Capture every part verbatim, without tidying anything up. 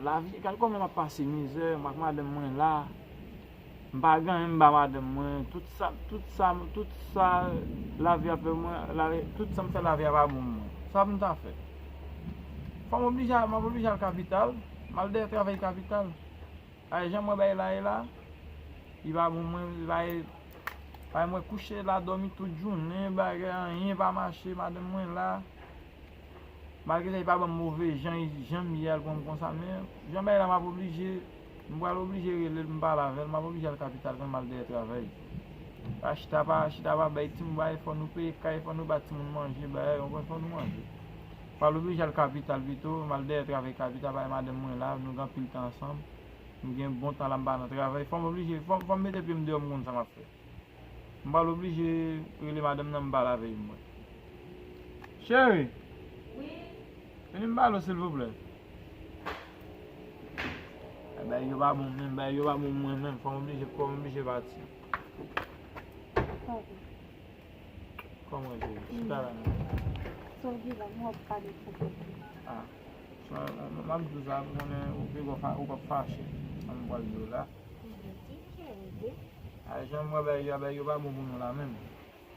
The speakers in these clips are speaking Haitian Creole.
Lavi, gad kòman m ap pase mizè, m ak madanm mwen la. M pa gen anyen m ba madanm mwen. Tout sa, tout sa, tout sa lavi ap fè mwen, lavi, tout sa m fè lavi a pa bon pou mwen. Sa pou m ta fè? Fò m oblije, m ap oblije al kapital, m al dèyè travay kapital. Ay, jan m wè bagay la ye la, li pa bon mwen, bagay, bagay mwen kouche la, dòmi tout jounen, bagay anyen pa mache, madanm mwen la. Malgre sa, li pa ban m move jan, jan m ye al pran m konsa, men jan bagay la m ap oblije, m pral oblije rele l, m pale avè l, m ap oblije al kapital, fè m al dèyè travay. Pa chita, pa chita, pa bay timoun bagay, fò nou peye kay, fò nou ba timoun manje, bagay, konprann, fò nou manje. M pral oblije al kapital pito, m al dèyè travay kapital, paske madanm mwen la, nou gen anpil tan ansanm, nou gen bon tan la m pa nan travay, fò m oblije, fò, fò m mete pye m deyò, m konn sa m ap fè. M pral oblije rele madanm nan, m pale avè l mwen. Cheri! Wi? Vini m pale w, silvouplè. Ay, bagay yo pa bon menm, bagay yo pa bon mwen menm, fò m oblije, fò m oblije pati. Pardon. Kòman, cheri? Chita la non. Sa w gen la, m wè w ap pale twòp. Ah. M ap di w sa, m konnen ou pi gwo fa-, ou p ap fache. Sa m pral di w la. A, jan m wè bagay yo, bagay yo pa bon pou nou la menm.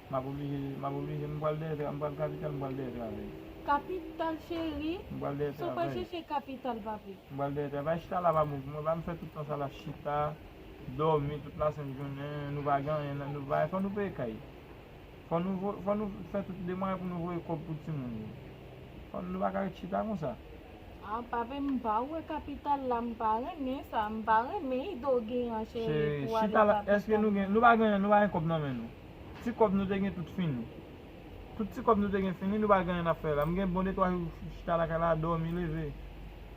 M ap oblije, m ap oblije, m pral dèyè tra-, m pral kapital, m pral dèyè travay. Kapital, cheri? M pral dèyè travay. Si w pa chèche kapital, papi. M pral dèyè travay. Chita la pa bon pou mwen, pa m fè tout tan sa la chita, dòmi tout lasent jounen, nou pa gen anyen, nou pa, fò nou peye kay. Fò nou vo-, fò nou fè tout demwayen pou nou voye kòb pou timoun yo. Fò nou pa ka ret chita konsa. Ah, papi, m pa wè kapital la, m pa renmen sa, m pa renmen ide w gen an, cheri, pou ale kapital. Cheri, chita la, èske nou gen, nou pa gen, nou pa gen kòb nan men nou? Ti kòb nou te gen tout fini. Tout ti kòb nou te gen fini, nou pa gen anyen n ap fè la. M gen bon de twa jou chita lakay la, dòmi, leve.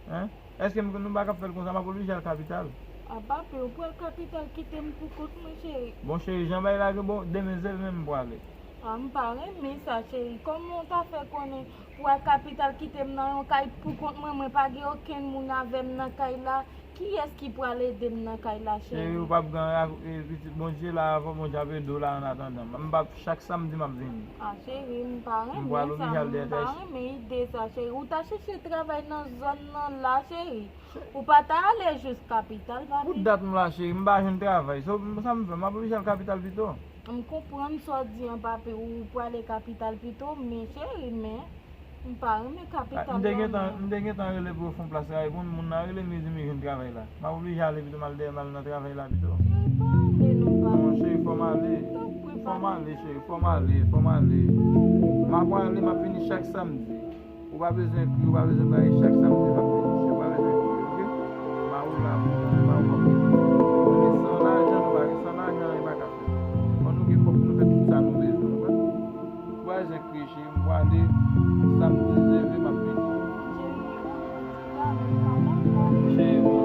Hein? Èske m, nou pa ka fè l konsa, m ap oblije al kapital. A, papi, ou pral kapital kite m pou kont mwen, cheri. Bon, cheri, jan bagay la gen bon, demen se lè menm m prale. A, m pa renmen sa, cheri. Kòman w ta fè konnen pou al kapital kite m nan yon kay pou kont mwen, mwen pa gen okenn moun avè m nan kay la? Kiyès ki pral ede m nan kay la, cheri? Cheri, ou p ap gen anyen, e, pitit Bondye la, avan Bondye ap ede w la, an atandan. M p ap, chak samdi m ap vini. A, cheri, m pa renmen sa, m pa renmen ide sa, cheri. Ou ta chèche travay nan zòn nan la, cheri. Ou pa ta ale jis kapital, papi? Pou dat m la, cheri, m pa jwenn travay. So, sa m fè, m ap oblije al kapital pito. M konprann sa w di an, papi, ou prale kapital pito, men cheri, men m pa renmen kapital la, non. M te gentan, m te gentan rele pou yo fè yon plas travay pou m, moun nan rele m, li di m li jwenn travay la. M ap oblije ale pito, m al dèyè, m al nan travay la pito. Cheri, pa ale non, papi. Non, cheri, fò m ale. Tanpri, papi. Fò m ale, cheri, fò m ale, fò m ale. M ap ale, m ap vini chak samdi. Ou pa bezwen kri, ou pa bezwen bagay, chak samdi m ap vini, cheri, ou pa bezwen kri, oke? M a ou la pou ou, m a ou pa pou ou. Nou gen san lajan, nou pa gen san lajan, anyen pa ka fèt. Fò nou gen kòb pou nou fè tout sa nou bezwen, ou konprann? Ou pa bezwen kri, cheri, m prale, samdi leve, m ap vini. Cheri, bon,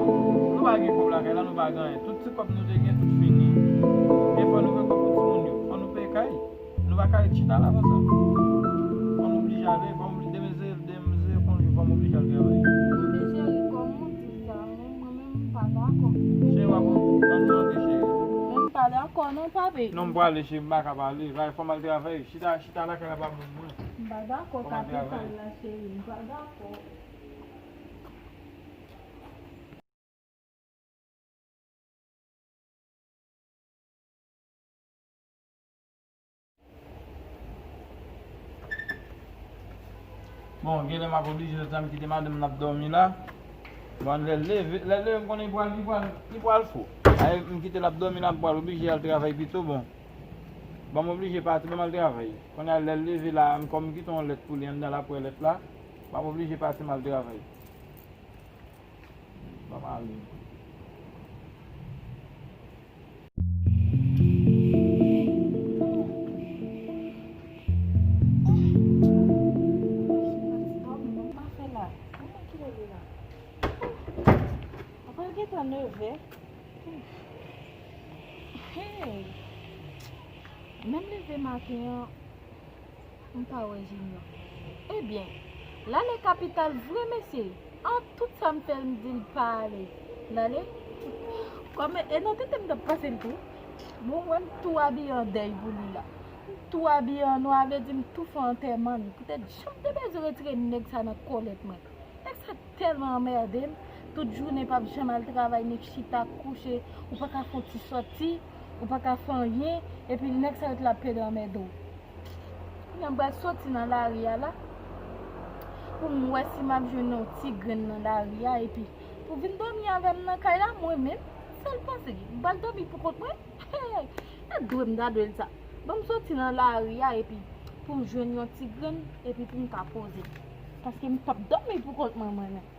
nou pa gen kòb lakay la, nou pa gen anyen. Tout ti kòb nou te gen, tout fini. Men fò nou gen kòb pou timoun yo, fò nou peye kay. Nou pa ka ret chita la konsa. Fò nou oblije ale, fò m oblije, demen se, demen se konje, fò m oblije al travay. Ebyen, cheri, kòm ou di sa, men mwen menm m pa dakò. Cheri, w ap ann tande, cheri. Men m pa dakò non, papi. Non, m prale, cheri, m pa ka pale. Fò m al travay. Chita, chita lakay la pa bon pou mwen. M pa dakò kapital la, cheri. M pa dakò. Bon, genlè m ap oblije soti la, m kite madanm nan ap dòmi la. Bon, lè l leve, lè l leve, m konnen li pral, li pral, li pral fou. Ay, m kite l ap dòmi la, m pral oblije al travay pito, bon. Bon, m oblije pati, bon, m al travay. Kounye a, lè l leve la, m, kòm m kite yon lèt pou li anndan, l ap wè lèt la, m ap oblije pati, m al travay. Ban m ale. Apre gentan nevè. Hey! Menm leve maten an, m pa wè Junior. Ebyen, l ale kapital vre, mesye. An tout sa m fè l, m di l pa ale. L ale. Kòm e nan tete m t ap pase l tou. Bon, wè m tou abiye an dèy pou li la. M tou abiye an nwa, vle di m tou fè antèman l. Poutèt jan m te bezwen retire nèg sa nan kòlèt mwen. Nèg sa tèlman anmède m, Tout jounen p ap janm al travay, nik chita, kouche, ou pa ka fè yon ti sòti, ou pa ka fè anyen, epi nèg sa yo t la ap plede anmède w. Kounye a m pral soti nan lari a la, pou m wè si m ap jwenn yon ti grenn nan lari a, epi pou vin dòmi avè m nan kay la, mwen menm, sèl panse, m pral dòmi pou kont mwen. Hey, e dwe m ta dwe l sa. Ban m soti nan lari a, epi pou m jwenn yon ti grenn, epi pou m ka poze. Paske m p ap dòmi pou kont mwen, mwen menm.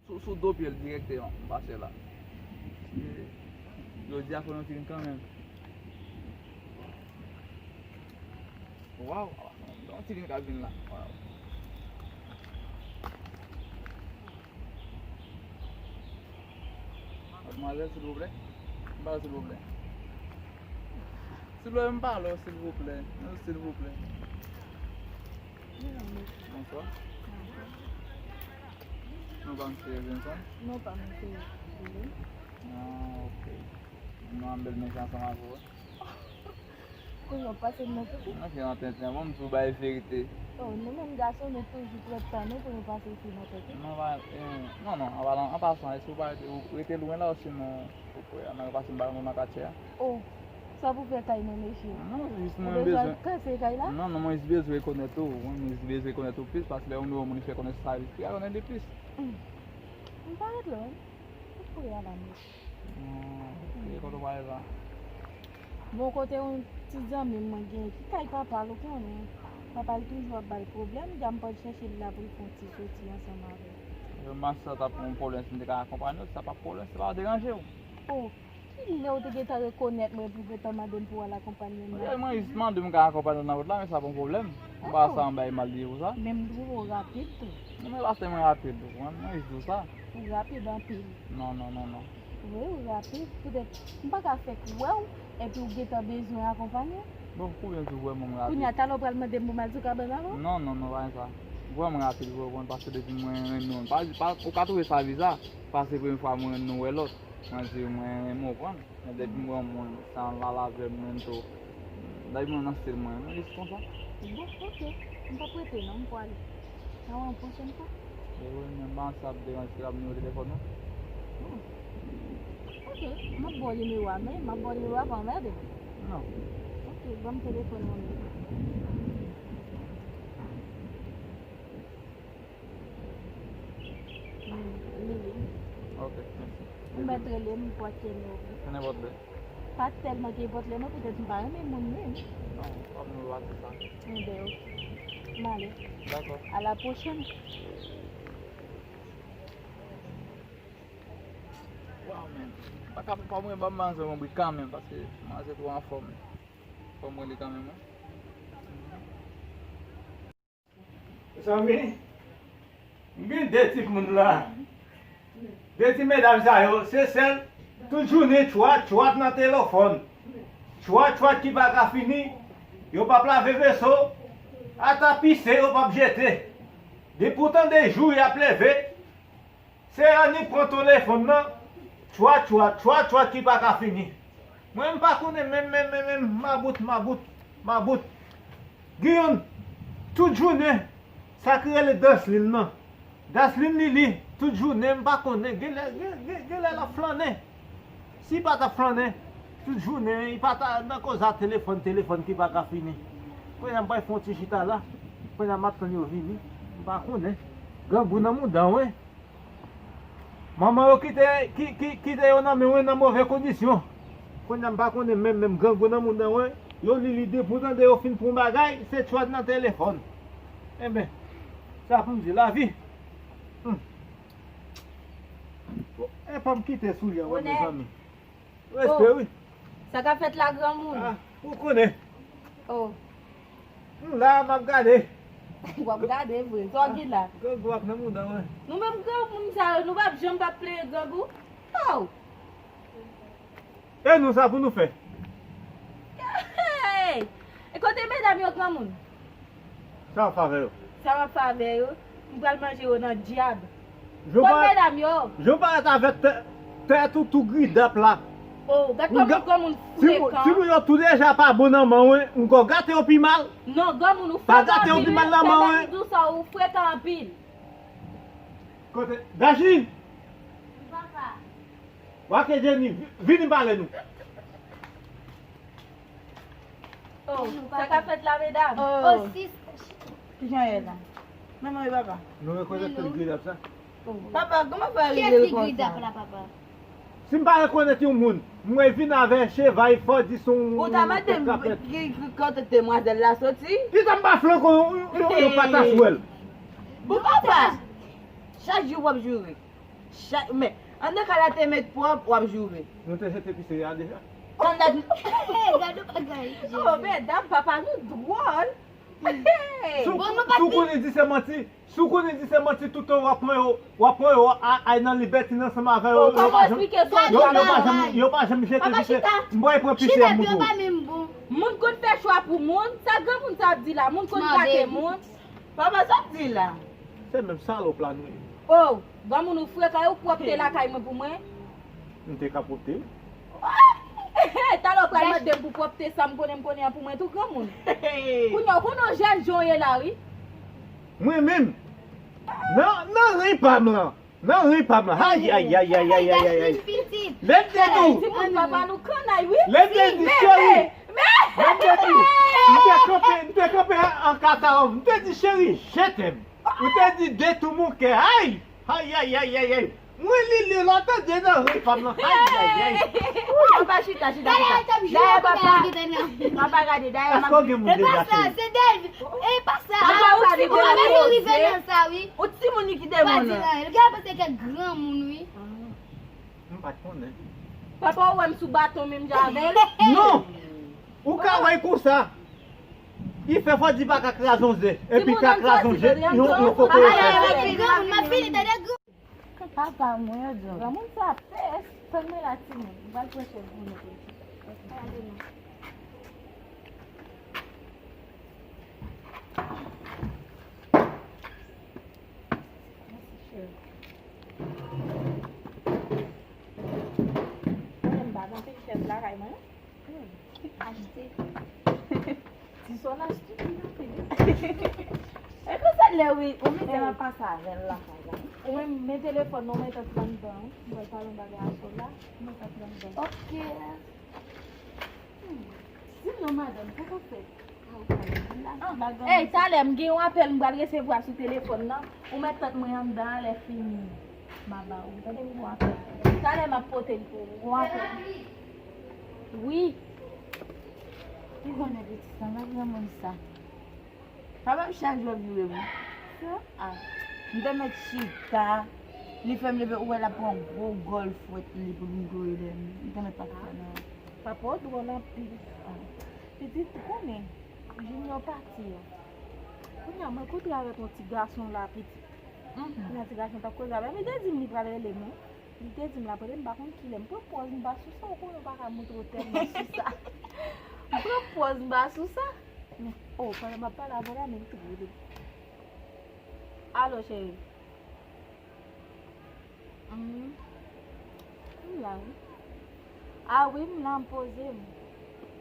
Sou, sou do pye l dirèkteman, m pase la. Jodi a fò nou fin kanmenm. Waw, yon ti grenn k ap vin la. Waw. Madmwazèl, silvouplè. M pale w, silvouplè. Silvouplè, m pale w, silvouplè. Non, silvouplè. Bonswa. Non, pa mesye Vincent? Non, pa mesye Vincent. Ah, ok. Non, m bèl mesye ansanm avè w. Kounye a w pase m nan tenten. Mwen se nan tenten, bon, m tou bay verite. Oh, nou menm gason, nou toujou pran tan nou pou nou pase fi nan tenten. Non, pa, eh, non, non, an palan, an pasan, èske w pa rete, ou rete lwen la, osinon, ou kwè, nan pase m pa nan katye a? Oh, sa pou fè kay mwen, mesye? Non, jis mwen bezwen kase kay la? Non, non, mwen jis bezwen rekonèt ou, mwen jis bezwen rekonèt ou plis, paske lè yon nouvo moun li fè konesans avèk li, li ka konnen li plis. Hmm. M pa ret lwen. Ou kwè a la, mesye? Hmm, e kote w pale la? Bon, kote yon ti zanmi m mwen genyen ki kay papa l, ou konnen. Papa l toujou ap ba l pwoblèm, m di a m pral chèche l la pou l fè yon ti soti ansanm avè l. Yo, m panse sa t ap yon pwoblèm si m te ka akonpanye w, si sa p ap pwoblèm, si sa pa deranje w. Oh, kilè w te gentan rekonèt mwen pou w gentan mande m pou w al akonpanye m la? Mwen jis mande m ka akonpanye w nan wout la, men sa pa yon pwoblèm. M pa sa anba e mal li ye pou sa. Men m twouve w rapid tou. Non, men pa sèlman rapid, ou konprann? Mwen jis di w sa. Ou rapid anpil. Non, non, non, non. Wi, ou rapid. Poutèt, m pa ka fèk wè w, epi w gentan bezwen akonpanye. Bon, konbyen jou w wè mwen rapid? Kounye a, talè w pral mande m pou m al sou kabann avè w? Non, non, non, pa gen sa. W wè mwen rapid, vre, ou konn, paske depi mwen renmen w, pa, pa, ou ka twouve sa viza, paske premye fwa mwen renmen w wè lòt. Mwen di mwen renmen w, ou konprann? Men depi m wè yon moun, se yon lalavè mwen tou. Depi mwen nan stil mwen, mwen jis konsa. Bon, ok. M p ap rete non, m pwale. Nan yon pwochèn fwa. E wi, men m panse ap deranje, l ap nimewo telefòn ou. Bon. Ok, m ap ba w nimewo a, men m ap ba w nimewo a, pa anmède m. Non. Ok, ban m telefòn mwen menm. Hmm, Lili. Ok, mèsi. Ou mèt rele m, nenpòt lè. Nenpòt lè. Pa tèlman ke nenpòt lè non, poutèt m pa renmen moun menm. Non, pa moun yo pa di sa. Enben, ok. M ale. Dakò. A la pwochèn. Waw, men. Pa ka, pa mwen, ban m manzè yon bri kanmenm, paske manzè twò anfòm. Fò m rele kanmenm, wi. Mezanmi, m gen de timoun la. De ti medam sa yo, se sèl tout jounen tchwat, tchwat nan telefòn. Tchwat, tchwat ki pa ka fini. Yo p ap lave veso. Ata pise, yo p ap jete. Depi w tande jou, y ap leve. Se annik pran telefòn nan, tchwa, tchwa, tchwa, tchwa ki pa ka fini. Mwen, m pa konnen menm, menm, menm, menm, mabout, mabout, mabout. Giyonn, tout jounen, sa ki rele Daslin nan. Daslin Lili, tout jounen, m pa konnen, genlè, gen, gen, genlè l ap flannen. Si pa t ap flannen, tout jounen, li pa ta nan koz a telefòn, telefòn ki pa ka fini. Kounye a m pral fè yon ti chita la, kounye a m ap tann yo vini, m pa konnen. Grangou nan mouda w, wi. Manman yo kite, ki, ki, kite yo nan men mwen nan move kondisyon. Kounye a m pa konnen menm, menm grangou nan mouda mwen. Yo li li depi w tande yo fin pran bagay, se tchwad nan telefòn. Enben, sa pou m di lavi. Hmm. Bon, e pa m kite soulye a, mezanmi. Respè, wi. Sa k ap fèt la, granmoun? Ah, ou konnen. Oh. M la, m ap gade. W ap gade vre. Sa w gen la? Grangou ap nan mouda mwen. Nou menm granmoun sa yo, nou p ap janm p ap plede grangou. Oh! E nou, sa pou nou fè? Hey! E kote medam yo, granmoun? Sa w ap fè avè yo? Sa w ap fè avè yo? M pral manje yo nan dyab. Kot medam yo? Jan w parèt avèk tè, tèt ou tou gridap la. Oh, gad kòman granmoun frekan. Timoun yo tou deja pa bon nan men w, ankò gate yo pi mal. Non, granmoun ou frekan anpil wi. Pa gate yo pi mal nan men w. Tèt a di w sa, ou frekan anpil. Kote? Daji! Wi, papa. Wake Jenny, vi- vini pale nou. Oh, sa k ap fèt la, medam? Oh, sis. Kijan ye la? Manman e papa. Nou rekonèt ke l gridap sa? Papa, kòman fè rive l konsa? Kiyès ki gridap la, papa? Si m pa rekonèt yon moun, m wè vin avè cheval, fò di son. Ou ta mande m ki, ki kote demwazèl la soti? Kisa m pa flanke yon, yon, yon, yon pataswèl? Bon, papa, chak jou w ap joure. Chak, men, anndan kay la te met pwòp, w ap joure. Nou te jete pisiri a deja. Anndan. Gade bagay. Oh, medam, papa nou dwòl. Si w konnen di se manti, si w konnen di se manti, toutan w ap pran yo, w ap pran yo a- ay nan libètin ansanm avè yo, yo pa janm, yo, yo pa janm, yo pa janm jete pise. M bay pran pise a mouton. Moun konn fè chwa pou moun, sa granmoun sa ap di la, moun konn gate moun. Papa, sa ap di la? Se menm salòp la nou ye. Oh, granmoun ou frekan, ou pwòpte lakay mwen pou mwen. M te ka pwòpte. Talè w pral mande m pou pwòpte sa m konnen m konnen an pou mwen tou granmoun. Kounye a w konnen w jèn jan w ye la wi. Mwen menm. Nan, nan ren pa m lan. Nan ren pa m lan. Ay, ay, ay, ay, ay, ay, ay, ay. Lè m te di w. Timoun papa nou kannay wi. Lè m te di cheri. Lè m te di. M te kanpe, m te kanpe an kataròv. M te di cheri, je t'aime. Ou te di de tout mon cœur. Ay! Ay, ay, ay, ay, ay. Mwen li li la tande nan ri pa m nan. Ay, ay, ay. Papa chita, chita, chita. Dayè papa, papa gade, dayè. Èske w gen moun deja cheri? Se Dave. E pa sa. Papa ou timoun ki rive nan sa wi. Ou timoun ki te moun nan. Li gen panse ke granmoun wi. M pa t konnen. Papa ou wè m sou baton menm jan avè l? Non. Ou ka wè l konsa. Li fè fò di pa ka kraze yon ze. Epi ka kraze yon ze, yon, yon kokoye. Granmoun, m ap fini tande granmoun. Papa mwen, yo di. Granmoun sa pès. Tann mwen la timoun. M pral pran chèz mwen pou li. Mèsi, cheri. Mwen menm m pa gen anpil chèz lakay mwen, non. Hmm. Achte. Ti sòl achte, wi, anpil. E konsa lè wi, ou mete m ap pase avè l lakay la. Ou menm, men telefòn nan, ou mete l anndan, wi. M pral pale yon bagay a sòl la, ou mete l anndan. Ok. Hmm. Di m non, madanm, sa k ap fèt? Ey, talè m gen yon apèl m pral resevwa sou telefòn nan. Ou mèt tant mwen anndan an lè fini. M a ba ou. Tande m gon apèl. Talè m ap pote l pou ou. Gon apèl. Wi. Ou konnen pitit sa, nan granmoun sa. Papa m chak jou ap joure m. Sa? Ah. M te mèt chita. Li fè m leve, ou wè l ap pran gwo gòl fwèt li pou l vin kouri dèyè m. M te mèt pa fè nan. Papa w dwòl anpil. Ah. Pitit, ou konnen, Junior pati a. Kounye a, mwen kontre avèk yon ti gason la, pitit. Mhm. Kounye a, ti gason t ap koze avè m. Li te di m li pral rele m, wi. Li te di m l ap rele m, m pa konn kilè. M pran pòz m pa sou sa, ou konnen m pa ka montre w tèlman sou sa. M pran pòz m pa sou sa. Men, oh, pandan m ap pale avè w la, men li tou rele m. Alo, cheri. Mm. M la, wi. A wi, m la, m poze m.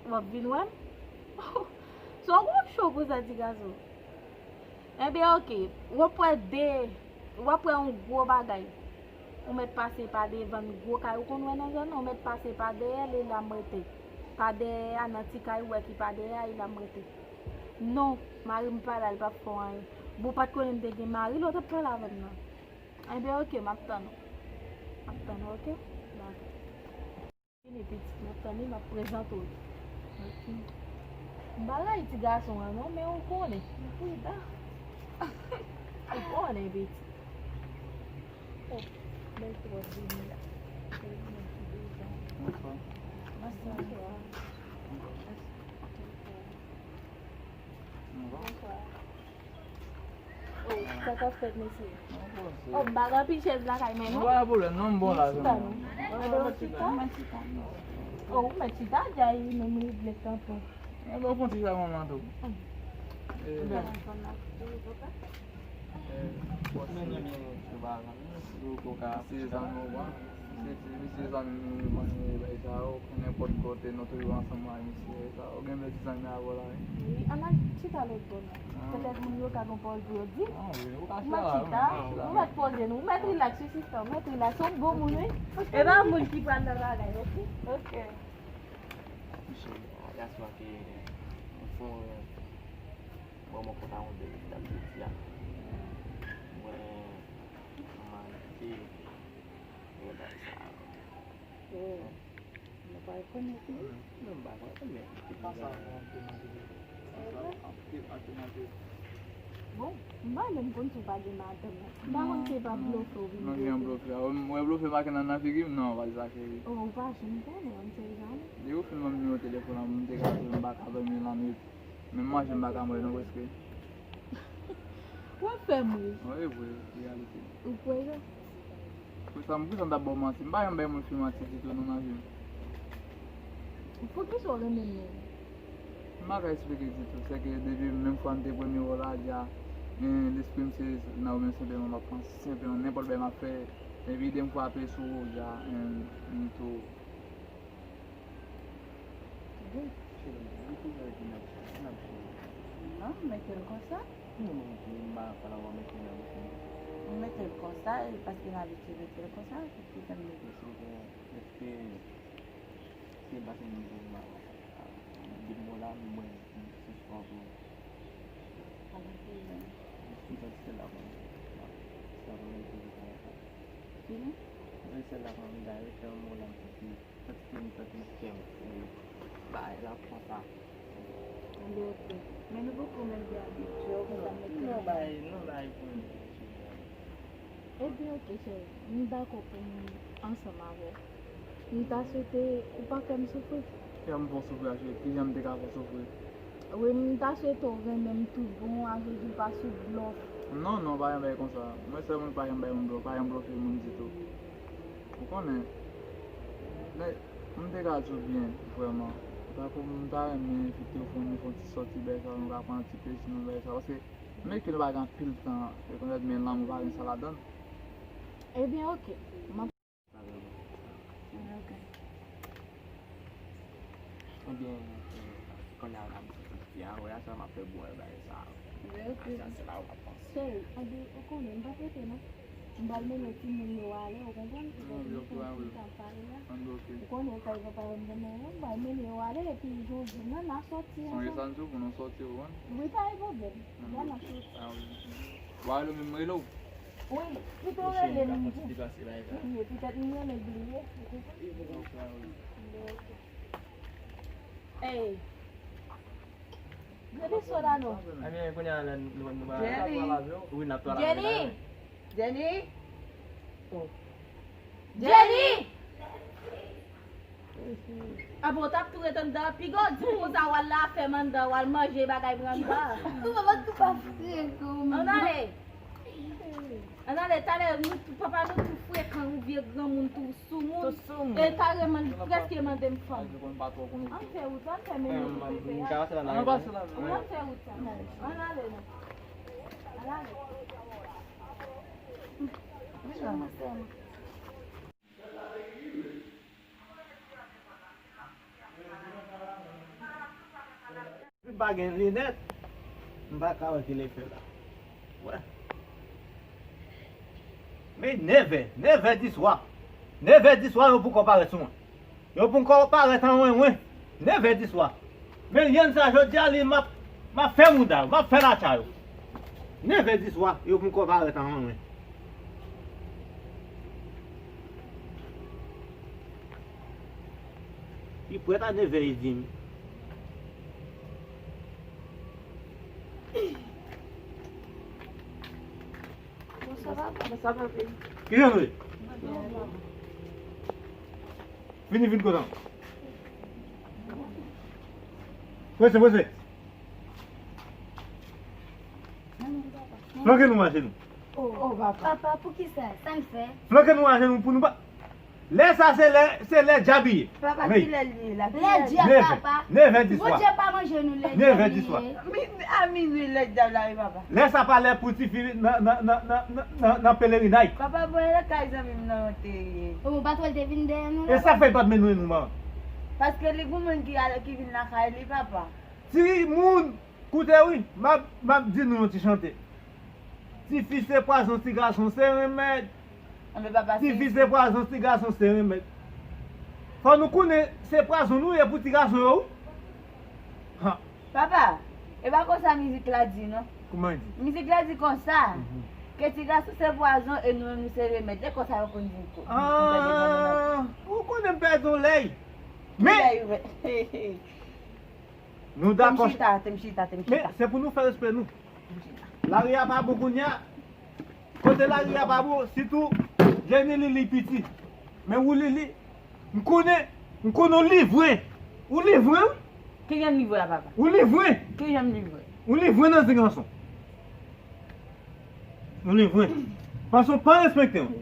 W ap vin wè m? Sa w gon cho konsa, ti gason? Enben, oke. W ap wè de, w ap wè yon gwo bagay. Ou mèt pase pa devan l, gwo kay ou konn wè nan zòn nan, ou mèt pase pa dèyè l, e la m rete. Pa dèyè a, nan ti kay ou wè ki pa dèyè a, e la m rete. Non, mari m pa la, li p ap fè w anyen. Bon, w pa t konnen m te gen mari lè w t ap pale avè m nan. Enben, oke, m ap tann ou. M ap tann ou, oke? Dakò. Vini, pitit, m ap tann li, m ap prezante w li. Oke. M pa rayi ti gason an, non, men ou konnen, li prida. Ou konnen, pitit. Oh, bèl twòp vini la. Bèl vini ki devan. Bonswa. Bonswa. Bonswa. Bonswa. Oh, sa k ap fèt, mesye? Oh, m pa gen anpil chèz lakay mwen, non. Pa gen pwoblèm, non, m bon la, zanmi. Mwen chita, non. Mwen chita. Oh, ou mèt chita, dja, wi, menm li vle kanpe. Mwen ba w fon ti chay manman tou. Eh, eh, bòs mwen, Ou ka se zanmi w, bon. Se, se, misye zanmi m, nou konn bagay sa yo, nenpòt kote, nou toujou ansanm ak misye, sa yo, gen bèl ti zanmi avè w la, wi. Wi, ann al chita lòt bò, non. Ah. Petèt moun yo ka gen pawòl pou yo di. Ah, wi, ou ka chita la, wi. Ou mèt poze nou, ou mèt relax, wi, sista, ou mèt relax, ou bon moun, wi. E pa moun ki pral nan bagay, oke? Oke. Michel, a, yaswa ke, anfen, bon, mwen konn yon de tan de di a. Mwen, mwen te, mwen bay sa. Oh. Mwen pa rekonèt li. Non, mwen pa rekonèt li. Ki pase anpil nan figi? Anpil, anpil, anpil. Bon, m pa menm konn si w pa gen madanm nan. M pa konn si e pa blofe w vin blofe. Non, gen blofe. Ou wè blofe make nan, nan figi m? Non, pa di sa, cheri. Oh, ou pa janm konnen, on sait jamais. Depi w fin ban m nimewo telefòn an, m te ka di w m pa ka dòmi lannwit. Menm manje m pa ka manje non, prèske. W ap fè m ri. Wi, vre, reyalite. Ou kwè sa? Poukisa, poukisa m t ap ba w manti? M pa janm bay moun fi manti ditou non nan vi m. Poukisa w renmen m menm? M pa ka eksplike ditou. Sèke depi menm fwa m te pran nimewo w la, dja, en, lespri m se nan ou menm senpleman m ap panse, senpleman nenpòt bagay m ap fè. Epi ide m frape sou ou, dja, en, m tou. Bon. Cheri, li toujou ap di n ap, n ap jwe. Non, m mete l konsa. Non, non, m pa, pa nan mete l nan bouch mwen. M mete l konsa, e paske m abitye mete l konsa, se ki fè m mete l. Èske, èske se paske m di m pa, di m la, mwen, m sispann pou. Pa gen pwoblèm. M santi sèl la pou m, sèl la pou m mete l konsa. Kini? M santi sèl la pou m, dayè, se yon mo la m santi. Santi ke m santi kè m fou. Bagay la konsa. Anben, oke. Men nou poko menm gen abitye, ou konn sa m mete. Non, bagay, non, bagay pou m. Ebyen, oke, cheri. M dakò pou m ansanm avè w. M ta swete ou pa fè m soufri. Fè m fè w soufri a, cheri. Kijan m te ka fè w soufri? Wi, m ta swete w renmen m tout bon, a vle di w pa sou blòf. Non, non, pa gen bagay konsa. Mwen se moun ki pa janm bay moun blòf, pa janm blòfe moun ditou. Ou konnen, men, m te ka di w byen, vrèman. Tankou m ta renmen envite w pou nou fè yon ti sòti, bagay sa, nou ka pran yon ti plezi nan bagay sa. Paske, menm ke nou pa gen anpil tan, rekonèt, men lanmou pa gen sa ladan l. Ebyen, oke. M ap Ebyen, oke. Ebyen, eh, kounye a la, m soti, a, wè, a, sa m ap fè bwè, bagay sa. Ebyen, oke. A, sa, se la ou ap panse. So, anben, ou konnen, m p ap rete, non. M pral mennen timoun yo ale, ou konprann? Ou konnen kay papa yo m renmen yo, m pral mennen yo ale, epi jodi a, n a sòti ansanm. Sonje sa m di w pou nou sòti, ou konprann? Wi, pa gen pwoblèm. Bon, n ap sòti. A, wi. Bon, ale, men m rele w. Wi, pito w rele m. Wi, petèt m renmen bliye. Ey. Gade sòl a non. Ebyen, kounye a la, nou, nou, nou, Jenny! Wi, n ap pale avè l. Jenny! Jenny! Oh. Jenny! Apa w t ap tou ret anndan? Piga w di m konsa w al la fèm anndan, w al manje bagay mwen anndan. Ou pa, ou pa frekan. Ann ale. Ann ale, talè nou tou, papa nou tou frekan, yon vye granmoun tou soumoun. Tou soumoun. E kareman li prèske mande m fanm. Ann fè wout la, ann fè menm wout la. Ann pase la, ann fè wout la. Ann ale non. Ann ale. Vin la. M pa gen linèt, m pa ka wè kilè fè la. Wè. Men nèv è, nèv è di swa. Nèv è di swa, yo poko parèt sou mwen. Yo poko parèt an wen wen. Nèv è di swa. Men yonn sa jodi a li m ap, m ap fè mouda yo, m ap fè latcha yo. Nèv è di swa, yo poko parèt an wen wen. Li prèt a nèv è e demi. Bonswa, papa. Bonswa, papi. Kijan nou ye? Vini, vin kote m. Prese, prese. Flanke nou ajenou. Oh, papa. Papa, poukisa? Sa n fè? Flanke nou ajenou pou nou pa. Lè sa se lè, se lè dyab li ye. Papa, men kilè li ye la? Lè dyab, papa. Nevè di swa. Bondye pa manje nou lè dyab li ye. Nevè di swa. A minwi lè dyab la ye, papa. Lè sa pa lè pou tifi nan, nan, nan, nan, nan, nan pelerinay. Papa, bon, e lè kay zanmi m nan yo te ye. O, patwòl te vin dèyè nou la. E sa fè l pa t mennen nou, manman? Paske li gon moun ki ale, ki vin lakay li, papa. Timoun, koute wi, m ap, m ap di nou yon ti chante. Tifi se pwazon, ti gason se renmèd. Tifi se pwazon, ti gason se renmèd. Fò nou konnen se pwazon nou ye pou ti gason yo wi. Papa, e pa konsa mizik la di non. Kouman l di? Mizik la di konsa, ke ti gason se pwazon e nou menm nou se renmèd. E konsa yo konn di l tou. Ah, ou konnen m pèdi yon lèy. Men, nou dakò. Tem chita, tem chita, tem chita. Men, se pou nou fè respè nou. Lari a pa bon kounye a. Kote lari a pa bon, sitou Jenny Lili piti. Men ou Lili, m konnen, m konnen w livre. Ou livre wi. Kijan m livre la papa? Ou livre. Kijan m livre? Ou livre nan zen gason. Ou livre. Paske w pa respekte m.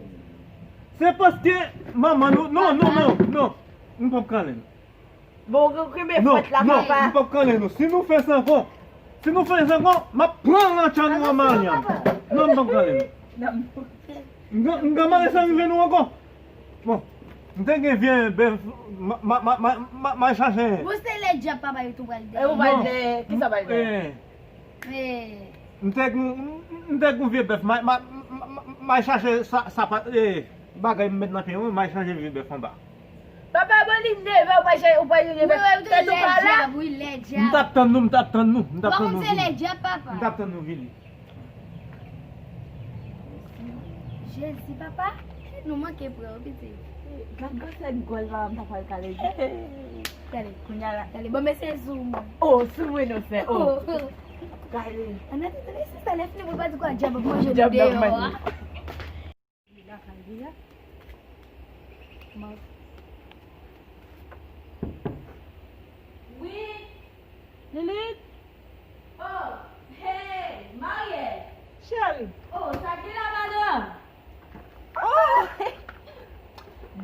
Se paske manman nou, non, non, non, non. M p ap kale nou. Bon, kenbe fwèt la, papa. Non, non, m p ap kale nou. Si nou fè sa ankò, si nou fè sa ankò, m ap pran lantchè nou an maryanm. Non, m p ap kale nou. M gen, m gen mare sa rive nou ankò. Bon, m te gen vye bèf, m a, m a, m a, m a, m a chache. Bon, se lè dyab papa yo tou pral dèyè. E ou pral dèyè, kisa pral dèyè? M te gon, m te gon vye bèf, m a, m a, m a, m a chache sa, sapat, e, bagay m met nan pye mwen, m a chanje vye bèf anba. Papa, bon, li neve, ou pa jwe, ou pa jwe bèf. Tèt ou pa la. M t ap tann nou, m t ap tann nou, m t ap tann nou vini. M t ap tann nou vini. Jezi, papa, nou manke pran, pitit. Gad gwosè gòl papa m ta pral kale. Gade, kounye a la. Gade, bon, men se sou mwen. Oh, sou mwen, non, sè. Oh. Gade. An atandan, men sista, lè fini, mwen pa di kwa dyab ap manje nou deyò a. Li lakay li a. Wi. Lilith. Oh, hey, Marielle. Cheri. Oh, sa ki la, madanm? Oh!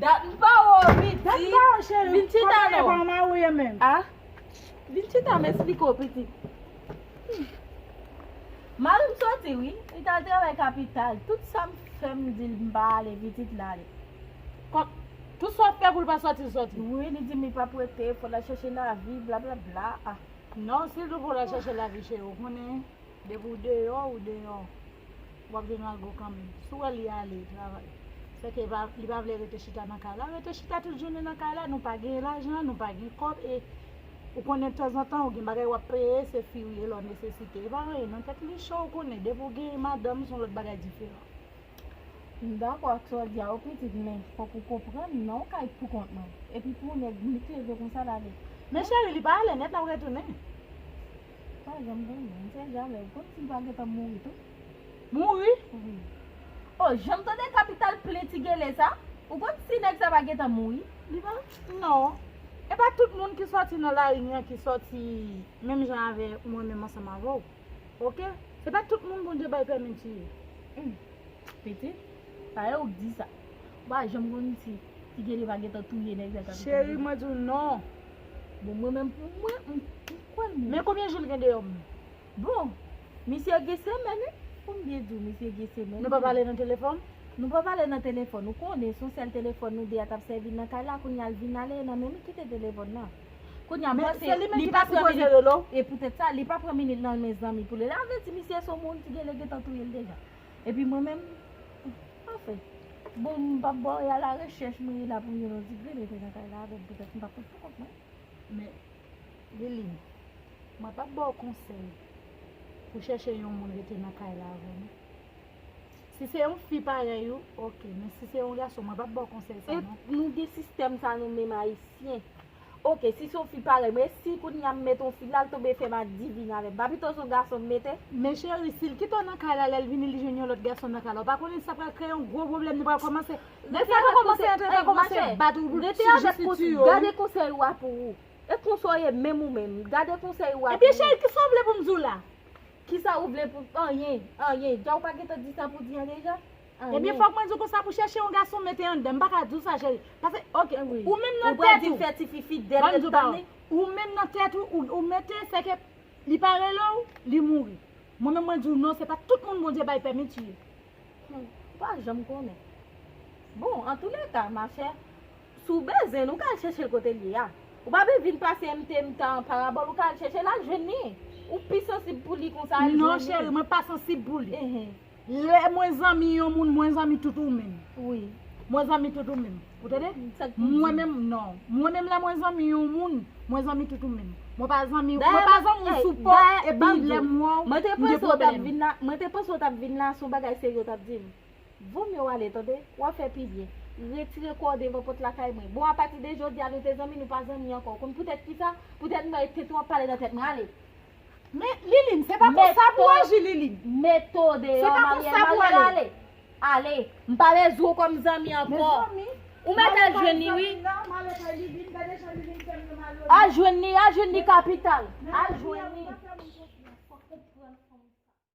Dat m pa wè w, pitit. Dat m pa wè w, cheri. Vin chita non. Kòman w ye menm? Ah? Vin chita m esplike w, pitit. Mari m soti wi, li t al travay kapital. Tout sa m fè m di l m pa ale, pitit l ale. Kòm, tout sa w fè pou l pa soti, l soti. Wi, li di m li p ap rete, fò l al chèche lavi, blablabla. Ah. Non, si l di w pou l al chèche lavi, cheri, ou konnen, depi w deyò, ou deyò. W ap jwenn yon algo kanmenm. Si w wè li ale travay, sèke li pa, li pa vle rete chita nan kay la. Rete chita tout jounen nan kay la, nou pa gen lajan, nou pa gen kòb, e ou konnen tanzantan ou gen bagay w ap peye, se fi w ye, lè w nesesite. E pa anyen non, tèt li cho, ou konnen, depi w gen madanm, se yon lòt bagay diferan. M dakò ak sa w di a wi pitit, men fòk ou konprann, nan yon kay poukont mwen. Epi pou yon nèg m li t leve konsa l ale. Men cheri, li pa ale nèt, l ap retounen. Pa janm konnen, on sait jamais, ou konn si l pa gentan mouri tou. Mouri? Wi. Oh, janm tande kapital plen ti gele sa? Ou konn si nèg sa pa gentan mouri? Li pa? Non. E pa tout moun ki sòti nan lari an ki sòti menm jan avè mwen menm ansanm avè w. Oke? Se pa tout moun Bondye bay pèmi tiye. Hmm. Pitit, pa e ou k di sa. Ou pa janm konn si ti gele pa gentan touye nèg sa k ap touye. Cheri, mwen di w non. Bon, mwen menm pou mwen, m, m kwè l mouri. Men konbyen jou l gen deyò menm? Bon, misye gen semèn wi. Pou m byen di w, misye gen semèn. Nou pa pale nan telefòn? Nou pa pale nan telefòn. Ou konnen, se yon sèl telefòn nou de a t ap sèvi nan kay la, kounye a l vin ale, nan menm li kite telefòn nan. Kounye a, m panse li pa pran minit. E poutèt sa, li pa pran minit nan men zanmi pou li. Sa vle di misye se yon moun ti gele gentan touye l deja. Epi mwen menm, anfen, bon, m p ap ba w, e alarechèch mwen ye la pou m jwenn yon ti grenn rete nan kay la avè m, poutèt m p ap ret poukont mwen. Men, Liline, mwen p ap ba w konsèy pou chèche yon moun rete nan kay la avè w non. Si se yon fi parèy ou, oke, men si se yon gason, mwen p ap ba w konsèy sa non. E nou gen sistèm sa nou menm Ayisyen. Oke, si se yon fi parèy mwen, e si kounye a m mete yon fi la, l tonbe fè m adivine avè m, pa pito se yon gason m mete? Men cheri, si l kite w nan kay la, lè l vini, li jwenn yon lòt gason nan kay la, ou pa konnen sa pral kreye yon gwo pwoblèm, nou pral kòmanse. Lè sa nou kòmanse antre, nou kòmanse bat ou, sijisiti yo. Gade konsèy ou a pou ou. E konsa w ye menm ou menm. Gade konsèy ou a pou ou. Ebyen cheri, kisa w vle pou m di w la? Kisa ou vle pou, anyen, anyen. Dja ou pa gentan di sa pou di an deja? Ebyen, fòk mwen di w konsa pou chèche yon gason mete anndan. M pa ka di w sa, cheri. Paske, ok, Wi. Ou menm Ou nan pral tèt di ou. Fè tifi fidèl Ban m ret di w tann pawòl. li. Ou menm nan tèt ou, ou, ou mete, se ke li pa rele w, li mouri. Mwen menm mwen di w non, se pa tout moun Bondye bay pèmi tiye. Hmm, ou pa janm konnen. Bon, antouleka, machè, si w bezwen l, ou ka al chèche l kote l ye a. Ou pa bezwen vin pase M T M T an parabòl, ou ka al chèche l, al jwenn li. Ou pi sansib pou li konsa, al Non, jwenn li. Cheri, mwen pa sansib pou li. Ehe. Lè mwen zanmi yon moun, mwen zanmi tout ou menm. Wi. Mwen zanmi tout ou menm. Ou tande? Sa k pou Mwen di. Menm, non. Mwen menm lè mwen zanmi yon moun, mwen zanmi tout ou menm. Mwen pa zanmi, Dayè, mwen pa zanmi ey, sou pò, dayè, epi ban m di lè w, m wè w, mwen te m gen panse w t ap pwoblèm. Vin la, mwen te panse w t ap vin la, se yon bagay serye w t ap di m. Vo mye w ale, tande. W ap fè pi byen. Retire kò w devan pòt lakay mwen. Bon, apati de jodi a, nou te zanmi, nou pa zanmi ankò. Ou konn poutèt kisa? Poutèt mwen, tenten w ap pale nan tèt mwen. Ale. Men, Liline, se pa konsa pou aji, Liline. Mete w deyò, Se pa Mariel, konsa pou Mariel, ale. Ale. Ale. M pa bezwen w kòm zanmi ankò. Mezanmi, Ou mèt al jwenn li, wi. Mwen pa zanmi, non, mwen pa zanmi, Liline, gade jan Liline fè m yo malonèt. Al jwenn li, al jwenn li kapital. Al jwenn li.